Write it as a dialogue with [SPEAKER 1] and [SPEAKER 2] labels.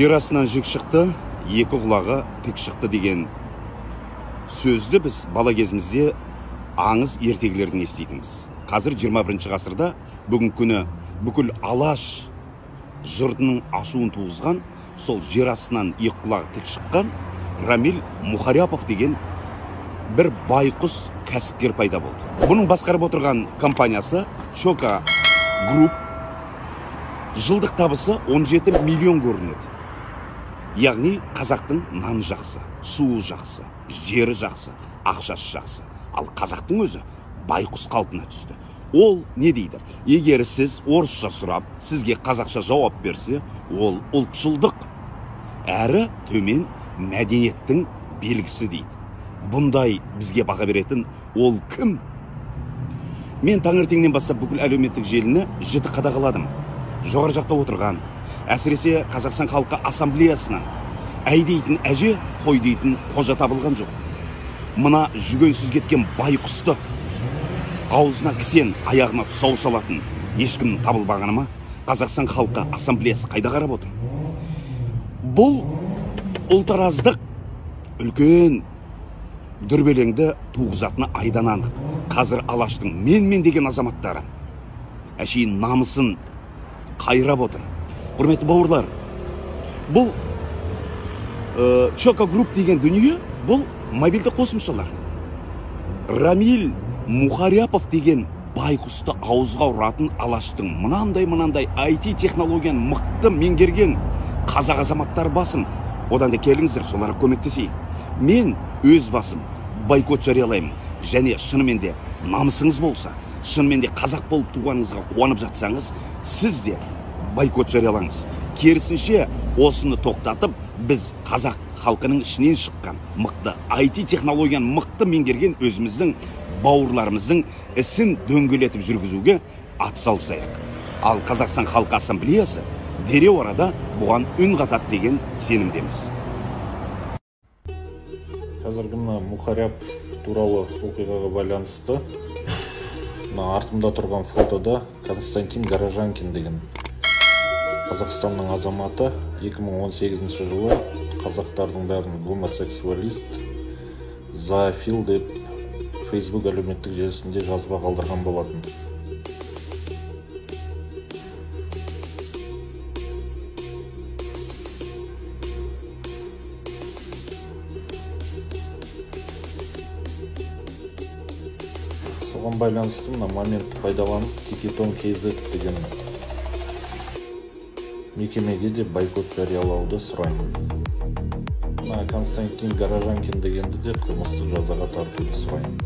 [SPEAKER 1] Жер астынан жік шықты, екі құлағы тік шықты деген сөзді біз бала кезімізде аңыз ертегілерден еститінбіз. Қазір 21 ғасырда бүгін күні бүкіл Алаш жұртының ашуын туғызған, сол жер астынан екі құлағы тік шыққан Рамиль Мухаряпов деген бір байқұс кәсіпкер пайда болды. Бұның басқарып отырған компаниясы Чока Групп, жылдық табысы 17 миллион көрінеді. Яғни қазақтың наны жақсы, суы жақсы, жері жақсы, ақшасы жақсы. Ал қазақтың өзі байқұс қалпына түсті. Ол не дейді? Егер сіз орысша сұрап, сізге қазақша жауап берсе, ол ұлтшылдық, әрі төмен мәдениеттің белгісі дейді. Бұндай бізге баға беретін ол кім? Мен таңертеңнен бастап бүкіл әлеуметтік желіні жіті қадағаладым. Жоғары жақта отырған, әсіресе Қазақстан халқы ассамблеясынан әй дейтін әже, қой дейтін қожа табылған жоқ. Мына жүгенсіз кеткен байқұсты аузына кісен, аяғына тұсау салатын ешкім табылмағаны ма? Қазақстан халқы ассамблеясы қайда қарап отыр? Бұл ұлтараздық үлкен дүрбелеңді туғызатыны айдан анық. Қазір Алаштың мен-мен деген азаматтары әшейін намысын қайрап отыр. Құрметті бауырлар, бұл Чока Групп деген дүние, бұл мобильді қосымшалар. Рамиль Мухаряпов деген байқұсты ауызға ұратын Алаштың мынандай IT технологияны мықты меңгерген қазақ азаматтары басым. Одан да келіңіздер, соларға көмектесейік. Мен өз басым бойкот жариялаймын. Және шынымен де намысыңыз болса, шынымен де қазақ болып туғаныңызға қуанып жатсаңыз, сіз де бойкот жариялаңыз. Керісінше, осыны тоқтатып, біз қазақ халқының ішінен шыққан мықты IT технологияны мықты меңгерген өзіміздің бауырларымыздың ісін дөңгелетіп жүргізуге атсалысайық. Ал Қазақстан халқы ассамблеясы дереу арада бұған үн қатады деген сенімдеміз.
[SPEAKER 2] Қазіргі мына Мухаряпов туралы оқиғаға байланысты мына артымда тұрған фотода Константин Горожанкин деген Қазақстанның азаматы 2018 жылы қазақтардың бәрін гомосексуалист, зоофил деп Facebook әлеуметтік желісінде жазба қалдырған болатын. Соған байланысты мына моментті пайдаланып Тикетон KZ деген мекемеге де бойкот жариялауды сұраймын. Мына Константин Горожанкин дегенді де қылмыстық жазаға тартуды сұраймын.